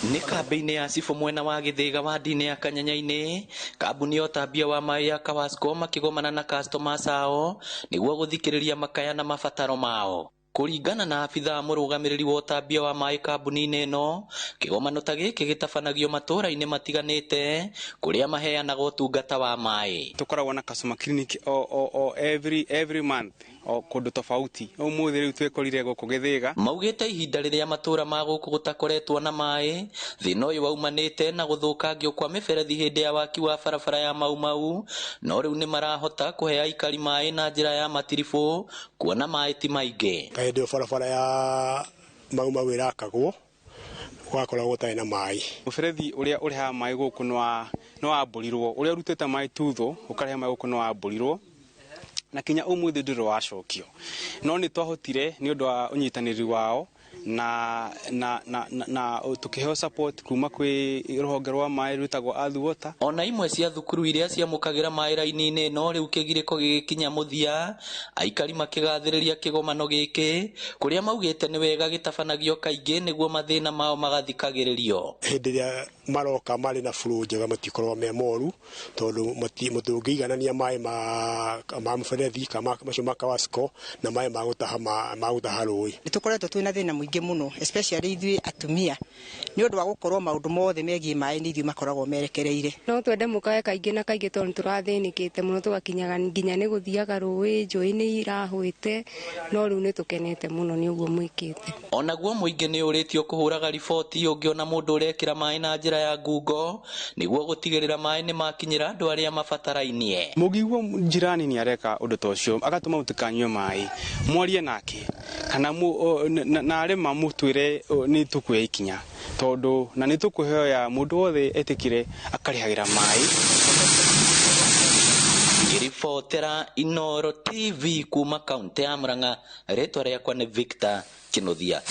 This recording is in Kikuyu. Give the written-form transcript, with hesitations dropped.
Nĩ kambĩ-inĩ ya cibũ mwena wa Gĩthĩga wadi-inĩ ya Kanyanya-inĩ, kambuni ya ũtambia wa maĩ ya Kawasco makĩgomana na customers ao nĩguo gũthikĩrĩria makaya na mabataro mao. Kũringana na abithaa mũrũgamĩrĩri wa ũtambia wa maĩ kambuni-inĩ ĩno, kĩgomano ta gĩkĩ gĩtabanagio matũũra-inĩ matiganĩte kũrĩa maheanaga ũtungata wa maĩ. Tũkoragwo na customer clinic o every month o kũndũ tofauti. Ũmũthĩ rĩu twĩkorire gũkũ Gĩthĩga. Maugĩte ihinda rĩrĩa matũũra ma gũkũ gũtakoretwo na maĩ, thĩna ũyũ waumanĩte na gũthũkangio kwa mĩberethi hĩndĩ ya waki wa barabara ya Mau Mau, no rĩu nĩ marahota kũhe aikari maĩ na njĩra ya matiribũ kuona maĩ ti maingĩ. Hĩndĩ ĩyo barabara ya Mau Mau ĩrakagwo gwakoragwo gũtarĩ na maĩ. Mũberethi ũrĩa ũrehaga maĩ gũkũ nĩ wambũrirwo, ũrĩa ũrutĩte maĩ Tutho ũkarehe maĩ gũkũ nĩ wambũrirwo, na kinya ũmũthĩ ndũrĩ wacokio. No nĩ twahotire nĩ ũndũ wa ũnyitanĩri wao na tũkĩheo support kuma kwĩ rũhonge rwa maĩ rwĩtagwo Earth Water. Ona imwe cia thukuru iria ciamũkagĩra maĩ raini-inĩ ĩno rĩu kĩgirĩko gĩgĩkinya mũthia, aikari makĩgathĩrĩria kĩgomano gĩkĩ kũrĩa maugĩte nĩ wega gĩtabanagio kaingĩ nĩguo mathĩna mao magathikagĩrĩrio. Hĩndĩ ĩrĩa maroka marĩ na flow njega matikoragwo me moru, tondũ mũtũngĩiganania maĩ ma mũberethi kana macio ma Kawasco na maĩ ma gũtaha rũĩ. Nĩ tũkoretwo twĩna thĩna mũingĩ mũno, especially ithuĩ atumia, nĩ ũndũ wa gũkorwo maũndũ mothe megiĩ maĩ nĩ ithuĩ makoragwo merekereire. No twende mũkae kaingĩ na kaingĩ tondũ nĩ tũrathĩnĩkĩte mũno, tũgakinyaga nginya nĩ gũthiaga rũĩ, njũĩ nĩ irahũĩte, no rĩu nĩ tũkenete mũno nĩ ũguo mwĩkĩte. Onaguo mũingĩ nĩ ũrĩtio kũhũraga riboti ũngĩona mũndũ ũrekĩra maĩ na njĩra ya ngungo nĩguo gũtigĩrĩra maĩ nĩ makinyĩra andũ arĩa mabatarainie. Mũngĩigua jirani nĩ areka ũndũ ta ũcio agatũma mũtikanyue maĩ, mwarie nake kana na arema mũtwĩre nĩ tũkuoya ikinya, tondũ na nĩ tũkũhoya mũndũ wothe etĩkire akarĩhagĩra maĩ. Ngĩribotera Inooro TV kuma kaunti ya Murang'a, rĩtwa rĩakwa nĩ Victor Kinuthia.